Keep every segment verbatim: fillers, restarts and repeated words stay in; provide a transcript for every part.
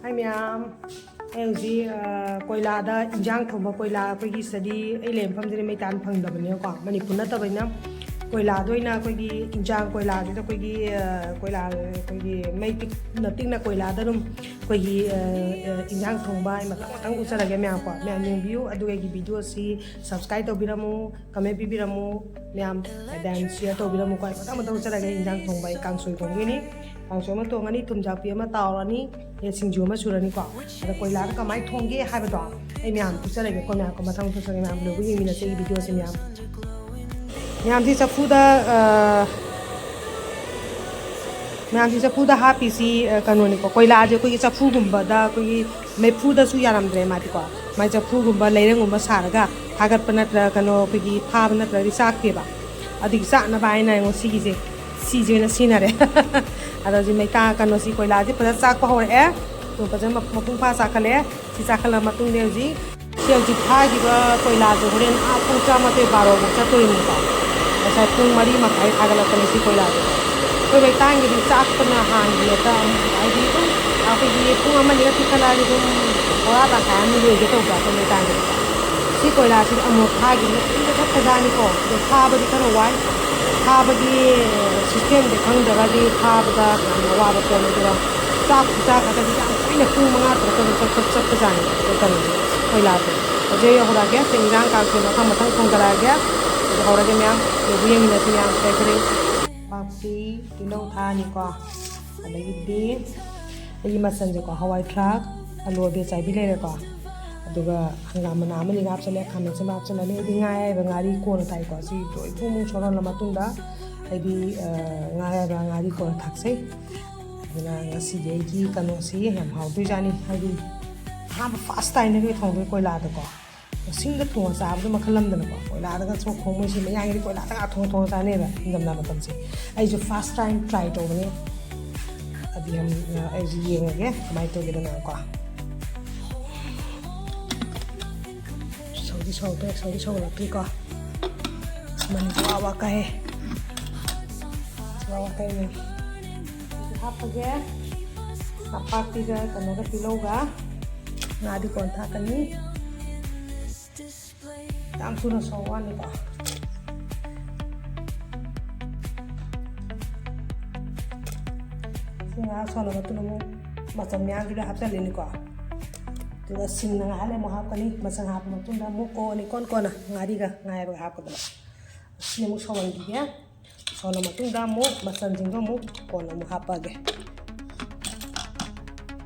ꯍꯥꯏ ꯃꯌꯥꯝ, ꯑꯩ ꯍꯧꯖꯤꯛ, ꯑ, ꯀꯣꯏꯂꯥꯗ ꯏꯟꯖꯥꯡ ꯊꯣꯡꯕ, ꯀꯣꯏꯂꯥ ꯑꯩꯈꯣꯏꯒꯤ ꯁꯤꯗꯗꯤ, ꯑꯩ ꯂꯩ ꯃꯐꯝꯁꯤꯗꯤ ꯃꯩ ꯇꯥꯟ ꯐꯪꯗꯕꯅꯤꯅꯀꯣ, ꯃꯅꯤꯄꯨꯔ ꯅꯠꯇꯕꯅꯤꯅ ꯀꯣꯏꯂꯥꯗ ꯑꯣꯏꯅ ꯑꯩꯈꯣꯏꯒꯤ ꯏꯟꯖꯥꯡ, ꯀꯣꯏꯂꯥꯁꯤꯗ ꯑꯩꯈꯣꯏꯒꯤ, ꯑ, ꯀꯣꯏꯂꯥ, ꯑꯩꯈꯣꯏꯒꯤ ꯃꯩ ꯇꯤꯛꯅ ꯇꯤꯛꯅ ꯀꯣꯏꯂꯥꯗ ꯑꯗꯨꯝ ꯑꯩꯈꯣꯏꯒꯤ, ꯑ, ꯑ, ꯏꯟꯖꯥꯡ ꯊꯣꯡꯕ ꯑꯩ ꯃꯊꯪ ꯃꯊꯪ ꯎꯠꯆꯔꯒꯦ ꯃꯌꯥꯝꯀꯣ꯫ ꯃꯌꯥꯝ ꯌꯦꯡꯕꯤꯌꯨ, ꯑꯗꯨꯒ ꯑꯩꯒꯤ videoꯁꯤ subscribe ꯇꯧꯕꯤꯔꯝꯃꯨ, comment ꯄꯤꯕꯤꯔꯝꯃꯨ ꯃꯌꯥꯝ, ꯑꯗꯨꯒ share ꯇꯧꯕꯤꯔꯝꯃꯨꯀꯣ꯫ ꯑꯩ ꯃꯊꯪ ꯃꯊꯪ ꯎꯠꯆꯔꯒꯦ꯫ ꯏꯟꯖꯥꯡ ꯊꯣꯡꯕ ꯑꯩ ꯀꯥꯡꯁꯣꯏ ꯊꯣꯡꯗꯣꯏꯅꯤ꯫ ꯀꯥꯡꯁꯣꯏ ꯑꯃ ꯊꯣꯡꯉꯅꯤ, ꯊꯨꯝꯖꯥꯛꯄꯤ ꯑꯃ ꯇꯥꯎꯔꯅꯤ, ꯑꯗꯩ ꯁꯤꯡꯖꯨ ꯑꯃ ꯁꯨꯔꯅꯤꯀꯣ꯫ ꯑꯗ ꯀꯣꯏꯂꯥꯗ ꯀꯃꯥꯏꯅ ꯊꯣꯡꯒꯦ ꯍꯥꯏꯕꯗꯣ ꯑꯩ ꯃꯌꯥꯝ ꯎꯠꯆꯔꯒꯦꯀꯣ꯫ ꯃꯌꯥꯝ ꯃꯊꯪ ꯎꯠꯆꯔꯒꯦ꯫ ꯃꯌꯥꯝ ꯂꯣꯏꯕ ꯌꯦꯡꯃꯤꯟꯅꯁꯦ ꯑꯩꯒꯤ videoꯁꯦ ꯃꯌꯥꯝ꯫ ꯃꯌꯥꯝꯁꯤ ꯆꯐꯨꯗ, ꯑ, ꯃꯌꯥꯝꯁꯤ ꯆꯐꯨꯗ ꯍꯥꯞꯄꯤꯁꯤ, ꯑ, ꯀꯩꯅꯣꯅꯤꯀꯣ, ꯀꯣꯏꯂꯥꯁꯦ ꯑꯩꯈꯣꯏꯒꯤ ꯆꯐꯨꯒꯨꯝꯕꯗ, ꯑꯩꯈꯣꯏꯒꯤ ꯃꯩꯐꯨꯗꯁꯨ ꯌꯥꯔꯝꯗ꯭ꯔꯦ ꯃꯥꯗꯤꯀꯣ꯫ ꯃꯥꯏ ꯆꯐꯨꯒꯨꯝꯕ, ꯂꯩꯔꯪꯒꯨꯝꯕ ꯁꯥꯔꯒ ꯊꯥꯒꯠꯄ ꯅꯠꯇ꯭ꯔ ꯀꯩꯅꯣ, ꯑꯩꯈꯣꯏꯒꯤ ꯐꯥꯕ ꯅꯠꯇ꯭ꯔꯗꯤ ꯆꯥꯛꯇꯦꯕ꯫ ꯑꯗꯨꯒꯤ ꯆꯥꯛꯅꯕ ꯍꯥꯏꯅ ꯌꯦꯡꯉꯣ ꯁꯤꯒꯤꯁꯦ, ꯁꯤꯁꯦ ꯑꯣꯏꯅ ꯁꯤꯖꯤꯟꯅꯔꯦ꯫ ꯑꯗꯣ ꯍꯧꯖꯤꯛ ꯃꯩꯇꯥ ꯀꯩꯅꯣꯁꯤ, ꯀꯣꯏꯂꯥꯁꯦ ꯐꯖꯅ ꯆꯥꯛꯄ ꯍꯧꯔꯛꯑꯦ꯫ ꯑꯗꯨꯝ ꯐꯖꯅ ꯃꯄꯨꯡ ꯐꯥ ꯆꯥꯛꯈꯠꯂꯛꯑꯦ꯫ ꯁꯤ ꯆꯥꯛꯈꯠꯂ ꯃꯇꯨꯡꯗ ꯍꯧꯖꯤꯛ, ꯁꯤ ꯍꯧꯖꯤꯛ ꯊꯥꯈꯤꯕ ꯀꯣꯏꯂꯥꯁꯦ ꯍꯣꯔꯦꯟ ꯑꯥ ꯄꯨꯡ ꯇꯔꯥꯃꯥꯊꯣꯏ ꯕꯥꯔꯣꯐꯥꯎ ꯆꯠꯇꯣꯔꯤꯅꯤꯀꯣ꯫ ꯉꯁꯥꯏ ꯄꯨꯡ ꯃꯔꯤ ꯃꯈꯥꯏ ꯊꯥꯒꯠꯂꯛꯄꯅꯦ ꯁꯤ ꯀꯣꯏꯂꯥꯁꯦ꯫ ꯑꯩꯈꯣꯏ ꯃꯩꯇꯥꯟꯒꯤꯗꯤ ꯆꯥꯛꯄꯅ ꯍꯥꯟꯈꯤ ꯍꯦꯛꯇ꯫ ꯍꯥꯏꯗꯤ ꯑꯗꯨꯝ ꯑꯩꯈꯣꯏꯒꯤ ꯄꯨꯡ ꯑꯃ ꯑꯅꯤꯒ ꯄꯤꯈꯠꯂꯛꯑꯗꯤ ꯑꯗꯨꯝ ꯕꯣꯔꯥ ꯇꯪꯈꯥꯏ ꯑꯃ ꯂꯣꯏꯒꯦ ꯇꯧꯕ ꯑꯩꯈꯣꯏ ꯃꯩꯇꯥꯟꯒꯤꯗꯤ꯫ ꯁꯤ ꯀꯣꯏꯂꯥꯁꯤꯗꯤ ꯑꯃꯨꯛ ꯊꯥꯈꯤꯕꯅ ꯀꯨꯏꯅ ꯆꯠꯈ꯭ꯔꯖꯥꯠꯅꯤꯀꯣ꯫ ꯑꯗꯣ ꯊꯥꯕꯗꯤ ꯈꯔ ꯋꯥꯏ꯫ ꯊꯥꯕꯒꯤ systemꯁꯦ ꯈꯪꯗ꯭ꯔꯒꯗꯤ ꯊꯥꯕꯗ ꯌꯥꯝꯅ ꯋꯥꯕ ꯄꯣꯠꯅꯤ꯫ ꯑꯗꯨꯒ ꯆꯥꯛ ꯈꯨꯆꯥꯛ ꯑꯗꯒꯤ ꯌꯥꯝ ꯀꯨꯏꯅ ꯄꯨꯡ ꯃꯉꯥ ꯇꯔꯨꯛꯀ ꯑꯗꯨꯝ ꯆꯠꯄ, ꯆꯠꯄꯖꯥꯠꯅꯤ ꯑꯩꯈꯣꯏ ꯀꯩꯅꯣꯁꯦ, ꯀꯣꯏꯂꯥꯁꯦ꯫ ꯍꯧꯖꯤꯛ ꯍꯧꯔꯛꯑꯒꯦ꯫ ꯁꯤ ꯏꯟꯖꯥꯡ ꯀꯥꯡꯁꯣꯏ ꯃꯊꯪ ꯃꯊꯪ ꯊꯣꯡꯖꯔꯛꯑꯒꯦ꯫ ꯑꯗꯨ ꯍꯧꯔꯒꯦ ꯃꯌꯥꯝ꯫ ꯑꯗꯨ ꯌꯦꯡꯃꯤꯟꯅꯁꯤ ꯃꯌꯥꯝ꯫ ꯀꯔꯤ ꯀꯔꯤ ꯄꯥꯛꯄꯤ, ꯇꯤꯜꯍꯧ ꯊꯥꯛꯑꯅꯤꯀꯣ꯫ ꯑꯗꯒꯤꯗꯤ ꯑꯩꯒꯤ ꯃꯆꯜꯁꯦꯀꯣ, ꯍꯋꯥꯏ ꯊ꯭ꯔꯥꯛ, ꯑꯂꯨ ꯑꯕꯦ ꯆꯥꯏꯕꯤ ꯂꯩꯔꯦꯀꯣ꯫ ꯑꯗꯨꯒ ꯍꯪꯒꯥꯝ ꯃꯅꯥ ꯑꯃꯅꯤꯒ ꯍꯥꯞꯆꯜꯂꯦ, ꯈꯥꯃꯦꯟ ꯑꯁꯤꯟꯕ ꯍꯥꯞꯆꯜꯂꯅꯤ꯫ ꯑꯩꯗꯤ ꯉꯥ ꯑꯌꯥꯏꯕ ꯉꯥꯔꯤ ꯀꯣꯟꯅ ꯊꯥꯛꯏꯀꯣ꯫ ꯁꯤ ꯂꯣꯏ ꯄꯨꯡ ꯃꯨꯛ ꯁꯧꯍꯜꯂ ꯃꯇꯨꯡꯗ ꯑꯩꯗꯤ, ꯑ, ꯉꯥ ꯑꯌꯥꯏꯕ ꯉꯥꯔꯤ ꯀꯣꯟꯅ ꯊꯥꯛꯆꯩ꯫ ꯑꯗꯨꯅ ꯉꯁꯤꯗꯤ ꯑꯩꯒꯤ ꯀꯩꯅꯣꯁꯤ ꯌꯥꯝ ꯍꯥꯎꯗꯣꯏꯖꯥꯠꯅꯤ꯫ ꯍꯥꯏꯗꯤ ꯑꯍꯥꯟꯕ first timeꯅꯦ ꯑꯩꯈꯣꯏ ꯊꯣꯡꯗꯣꯏ ꯀꯣꯏꯂꯥꯗꯀꯣ꯫ ꯁꯤꯡꯗ ꯊꯣꯡꯉ ꯆꯥꯕꯗꯣ ꯃꯈꯜ ꯑꯃꯗꯅꯀꯣ, ꯀꯣꯏꯂꯥꯗꯒ ꯆꯣꯛ ꯊꯣꯡ, ꯃꯣꯏꯁꯤ ꯃꯌꯥꯡꯒꯤꯗꯤ ꯀꯣꯏꯂꯥꯗꯒ ꯊꯣꯡ ꯊꯣꯡꯉ ꯆꯥꯅꯩꯕ ꯏꯪꯊꯝꯊꯥ ꯃꯇꯝꯁꯦ꯫ ꯑꯩꯁꯨ first time try ꯇꯧꯕꯅꯦ꯫ ꯑꯗꯨ ꯌꯥꯝ, ꯑꯩꯁꯨ ꯌꯦꯡꯉꯒꯦ ꯀꯃꯥꯏꯅ ꯇꯧꯒꯦꯗꯅꯀꯣ꯫ ꯁꯧꯗꯤ ꯁꯧꯗ꯭ꯔꯦ, ꯁꯧꯗꯤ ꯁꯧꯒꯠꯂꯛꯇ꯭ꯔꯤꯀꯣ꯫ ꯃꯅꯤꯄꯨꯔ ꯋꯥ ꯋꯥ ꯀꯥꯏꯌꯦ꯫ ꯋꯥ ꯋꯥ ꯀꯥꯏꯌꯦ꯫ ꯍꯥꯞꯄꯒꯦ꯫ ꯅꯄꯥꯛꯄꯤꯒ ꯀꯩꯅꯣꯒ ꯇꯤꯜꯍꯧꯒ ꯉꯥꯗꯤ ꯀꯣꯟ ꯊꯥꯛꯀꯅꯤ꯫ ꯌꯥꯝ ꯊꯨꯅ ꯁꯧ ꯋꯥꯅꯤꯀꯣ꯫ ꯁꯤ ꯉꯥꯏꯍꯥꯛ ꯁꯧꯍꯜꯂ ꯃꯇꯨꯡꯗ ꯑꯃꯨꯛ ꯃꯆꯜ ꯃꯌꯥꯝꯁꯤꯗ ꯍꯥꯞꯆꯜꯂꯤꯅꯤꯀꯣ꯫ ꯑꯗꯨꯒ ꯁꯤꯡꯅ ꯉꯥꯏꯍꯥꯛ ꯂꯩ ꯑꯃꯨꯛ ꯍꯥꯞꯀꯅꯤ꯫ ꯃꯆꯜ ꯍꯥꯞꯄ ꯃꯇꯨꯡꯗ ꯑꯃꯨꯛ ꯀꯣꯟꯅ ꯏꯀꯣꯟ ꯀꯣꯟꯅ ꯉꯥꯔꯤꯒ ꯉꯥ ꯑꯌꯥꯏꯕꯒ ꯍꯥꯞꯀꯗꯕ꯫ ꯁꯤ ꯑꯃꯨꯛ ꯁꯧꯍꯟꯈꯤꯒꯦ꯫ ꯁꯧꯍꯜꯂ ꯃꯇꯨꯡꯗ ꯑꯃꯨꯛ ꯃꯆꯜꯁꯤꯡꯗꯣ ꯑꯃꯨꯛ ꯀꯣꯟꯅ ꯑꯃꯨꯛ ꯍꯥꯞꯄꯛꯑꯒꯦ꯫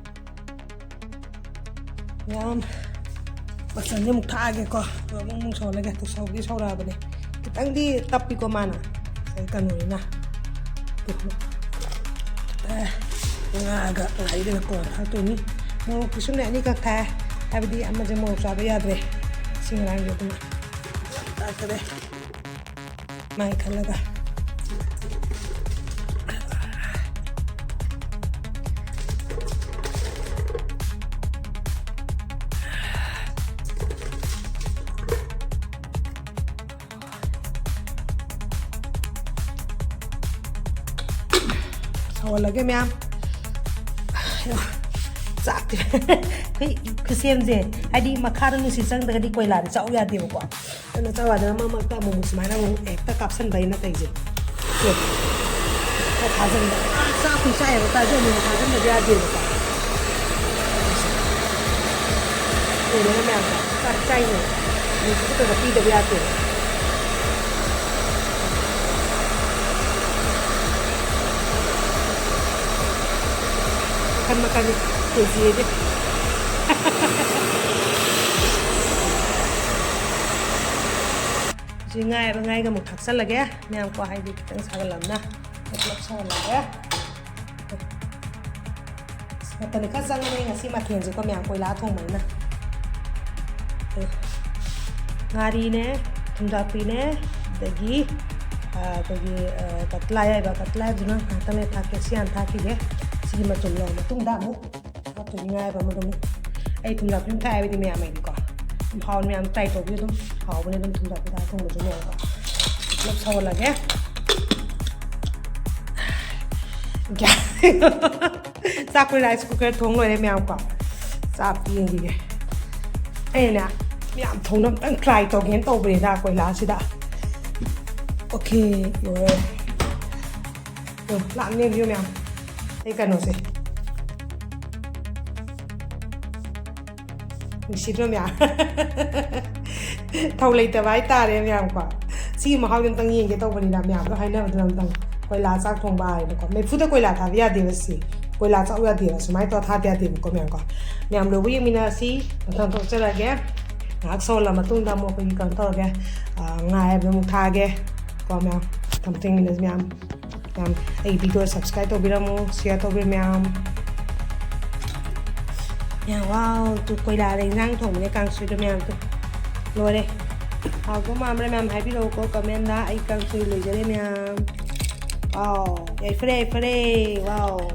ꯌꯥꯝ ꯃꯆꯜꯁꯦ ꯑꯃꯨꯛ ꯊꯥꯛꯑꯒꯦꯀꯣ꯫ ꯑꯗꯨꯒ ꯑꯃꯨꯛ, ꯑꯃꯨꯛ ꯁꯧꯍꯜꯂꯒꯦ꯫ ꯑꯗꯨ ꯁꯧꯗꯤ ꯁꯧꯔꯛꯑꯕꯅꯦ꯫ ꯈꯤꯇꯪꯗꯤ ꯇꯞꯄꯤꯀꯣ ꯃꯥꯅ꯫ ꯉꯁꯥꯏ ꯀꯩꯅꯣꯅꯤꯅ꯫ ꯑꯦ, ꯉꯥꯒ ꯉꯥꯔꯤꯒꯅ ꯀꯣꯟꯅ ꯊꯥꯛꯇꯣꯏꯅꯤ꯫ ꯃꯣꯔꯣꯛꯇꯨꯁꯨꯅꯦ ꯑꯅꯤꯈꯛ ꯊꯥꯛꯑꯦ꯫ ꯍꯥꯏꯕꯗꯤ ꯑꯃꯁꯦ ꯃꯣꯔꯣꯛ ꯆꯥꯕ ꯌꯥꯗ꯭ꯔꯦ꯫ ꯁꯤ ꯉꯔꯥꯡꯒꯤ ꯑꯗꯨꯝ ꯌꯥꯝ ꯇꯥꯛꯇꯔꯦ꯫ ꯃꯥꯏ ꯈꯜꯂꯒ꯫ ꯁꯧꯍꯜꯂꯒꯦ ꯃꯌꯥꯝ꯫ ꯆꯥꯛꯇꯤ ꯑꯩꯈꯣꯏ ꯈꯨꯠꯁꯦꯝꯁꯦ, ꯍꯥꯏꯗꯤ ꯃꯈꯥꯗ ꯅꯨꯡꯁꯤꯠ ꯆꯪꯗ꯭ꯔꯒꯗꯤ ꯀꯣꯏꯂꯥꯗꯤ ꯆꯥꯎ ꯌꯥꯗꯦꯕꯀꯣ꯫ ꯑꯗꯨꯅ ꯆꯥꯎ ꯌꯥꯗꯅ ꯃꯔꯛ ꯃꯔꯛꯇ ꯑꯃꯨꯛ ꯑꯃꯨꯛ ꯁꯨꯃꯥꯏꯅ ꯑꯃꯨꯛ ꯍꯦꯛꯇ ꯀꯥꯞꯁꯟꯕ ꯑꯩꯅ ꯇꯧꯔꯤꯁꯦ꯫ ꯁꯦ꯫ ꯈꯔ ꯊꯥꯖꯟꯕ꯫ ꯑꯥ, ꯆꯥꯛ ꯑꯗꯨꯝ ꯆꯥꯏꯌꯦꯕ, ꯇꯥꯔꯁꯨ ꯑꯃꯨꯛ ꯊꯥꯖꯟꯕꯗꯤ ꯌꯥꯗꯦꯕꯀꯣ꯫ ꯎꯔꯦꯅ ꯃꯌꯥꯝꯗꯣ ꯆꯥꯛ ꯆꯥꯏꯅꯦ꯫ ꯃꯤꯠꯁꯤꯁꯨ ꯈꯔ ꯈꯔ ꯄꯤꯗꯕ ꯌꯥꯗꯦꯕ꯫ ꯃꯈꯟ ꯃꯈꯟ ꯀꯦ ꯖꯤ ꯑꯗꯤ꯫ ꯁꯤ ꯉꯥꯏꯕ ꯉꯥꯏꯒ ꯑꯃꯨꯛ ꯊꯥꯛꯆꯜꯂꯒꯦ꯫ ꯃꯌꯥꯝ ꯀꯣ, ꯍꯥꯏꯗꯤ ꯈꯤꯇꯪ ꯁꯥꯒꯠꯂꯝꯅ ꯄꯨꯂꯞ ꯁꯧꯍꯜꯂꯒꯦ꯫ ꯃꯇꯝ ꯈꯔ ꯆꯪꯉꯅꯤ ꯉꯁꯤ ꯃꯊꯦꯜꯁꯦꯀꯣ ꯃꯌꯥꯝ, ꯀꯣꯏꯂꯥ ꯊꯣꯡꯕꯅꯤꯅ꯫ ꯉꯥꯔꯤꯅꯦ, ꯊꯨꯝꯖꯥꯛꯄꯤꯅꯦ, ꯑꯗꯒꯤ, ꯑ, ꯑꯩꯈꯣꯏꯒꯤ, ꯑ, ꯀꯇꯂꯥ ꯌꯥꯏꯕ, ꯀꯇꯂꯥ ꯌꯥꯏꯕꯗꯨꯅ ꯉꯥꯛꯇꯪ ꯂꯩꯔ ꯊꯥꯛꯀꯦ꯫ ꯁꯤ ꯍꯥꯟꯅ ꯊꯥꯛꯈꯤꯒꯦ꯫ ꯁꯤꯒꯤ ꯃꯆꯨꯝ ꯂꯧꯔ ꯃꯇꯨꯡꯗ ꯑꯃꯨꯛ ꯍꯥꯞꯇꯣꯏꯅꯤ ꯉꯥꯏꯕ ꯑꯃꯗ ꯑꯃꯨꯛ꯫ ꯑꯩ ꯊꯨꯝꯖꯥꯛꯄꯤ ꯑꯃ ꯊꯥꯛꯑꯦ ꯍꯥꯏꯕꯗꯤ ꯃꯌꯥꯝ ꯑꯩꯗꯤꯀꯣ꯫ ꯑꯗꯨꯝ ꯍꯥꯎꯅ ꯃꯌꯥꯝ try ꯇꯧꯕꯤꯌꯨ ꯑꯗꯨꯝ꯫ ꯍꯥꯎꯕꯅꯦ ꯑꯗꯨꯝ ꯊꯨꯝꯖꯥꯛꯄꯤ ꯊꯥꯛꯑ ꯊꯣꯡꯕꯁꯨ ꯃꯌꯥꯝꯀꯣ꯫ ꯄꯨꯂꯞ ꯁꯧꯍꯜꯂꯒꯦ꯫ ꯒ꯭ꯌꯥꯁ ꯆꯥꯛꯄꯨꯗꯤ rice cooker ꯊꯣꯡ ꯂꯣꯏꯔꯦ ꯃꯌꯥꯝ ꯀꯣ꯫ ꯆꯥꯛ ꯌꯦꯡꯈꯤꯒꯦ꯫ ꯑꯩꯅꯅꯦ ꯃꯌꯥꯝ ꯊꯣꯡꯅ ꯑꯝꯇꯪ try ꯇꯧꯒꯦꯅ ꯇꯧꯕꯅꯤꯗ ꯀꯣꯏꯂꯥꯁꯤꯗ꯫ Okay, ꯂꯣꯏꯔꯦ꯫ ꯎꯝ, ꯂꯥꯛꯅꯦ view ꯃꯌꯥꯝ꯫ ꯑꯩ ꯀꯩꯅꯣꯁꯦ꯫ ꯅꯨꯡꯁꯤꯗ꯭ꯔꯣ ꯃꯌꯥꯝ? ꯊꯧ ꯂꯩꯇꯕ ꯍꯥꯏꯇꯥꯔꯦ ꯃꯌꯥꯝ ꯀꯣ꯫ ꯁꯤꯒꯤ ꯃꯍꯥꯎꯗꯤ ꯑꯝꯇꯪ ꯌꯦꯡꯒꯦ ꯇꯧꯕꯅꯤꯗ ꯃꯌꯥꯝꯗꯣ ꯍꯥꯏꯅꯕꯗꯨꯅ ꯑꯝꯇꯪ꯫ ꯀꯣꯏꯂꯥ ꯆꯥꯛ ꯊꯣꯡꯕ ꯍꯥꯏꯅꯀꯣ꯫ ꯃꯩꯐꯨꯗ ꯀꯣꯏꯂꯥ ꯊꯥꯕ ꯌꯥꯗꯦꯕ ꯁꯤ꯫ ꯀꯣꯏꯂꯥ ꯆꯥꯛꯎ ꯌꯥꯗꯦꯕ꯫ ꯁꯨꯃꯥꯏꯅ ꯇꯧꯔ ꯊꯥꯗ ꯌꯥꯗꯦꯕꯀꯣ ꯃꯌꯥꯝ ꯀꯣ꯫ ꯃꯌꯥꯝ ꯂꯣꯏꯕꯨ ꯌꯦꯡꯃꯤꯟꯅꯔꯁꯤ꯫ ꯃꯊꯪ ꯊꯣꯛꯆꯔꯒꯦ꯫ ꯉꯥꯏꯍꯥꯛ ꯁꯧꯍꯜꯂ ꯃꯇꯨꯡꯗ ꯑꯃꯨꯛ ꯑꯩꯈꯣꯏꯒꯤ ꯀꯩꯅꯣ ꯇꯧꯔꯒꯦ꯫ ꯑꯥ, ꯉꯥ ꯑꯌꯥꯏꯕꯗꯣ ꯑꯃꯨꯛ ꯊꯥꯛꯑꯒꯦ꯫ ꯀꯣ ꯃꯌꯥꯝ꯫ ꯃꯊꯪ ꯊꯦꯡꯃꯤꯟꯅꯁꯤ ꯃꯌꯥꯝ꯫ ꯃꯌꯥꯝ ꯑꯩꯒꯤ video subscribe ꯇꯧꯕꯤꯔꯝꯃꯨ, share ꯇꯧꯕꯤꯔꯝꯃꯨ ꯃꯌꯥꯝ꯫ ꯌꯥꯝ wow, ꯇꯨ ꯀꯣꯏꯂꯥꯗ ꯏꯟꯖꯥꯡ ꯊꯣꯡꯕꯅꯦ ꯀꯥꯡꯁꯣꯏꯗꯣ ꯃꯌꯥꯝ ꯇꯨ꯫ ꯂꯣꯏꯔꯦ꯫ ꯍꯥꯎꯕ ꯃꯥꯟꯕ꯭ꯔꯥ ꯃꯌꯥꯝ ꯍꯥꯏꯕꯤꯔꯛꯎꯀꯣ comment ꯗ꯫ ꯑꯩ ꯀꯥꯡꯁꯣꯏ ꯂꯣꯏꯖꯔꯦ ꯃꯌꯥꯝ꯫ Wow, ꯌꯥꯏꯐꯔꯦ, ꯌꯥꯏꯐꯔꯦ꯫ Wow꯫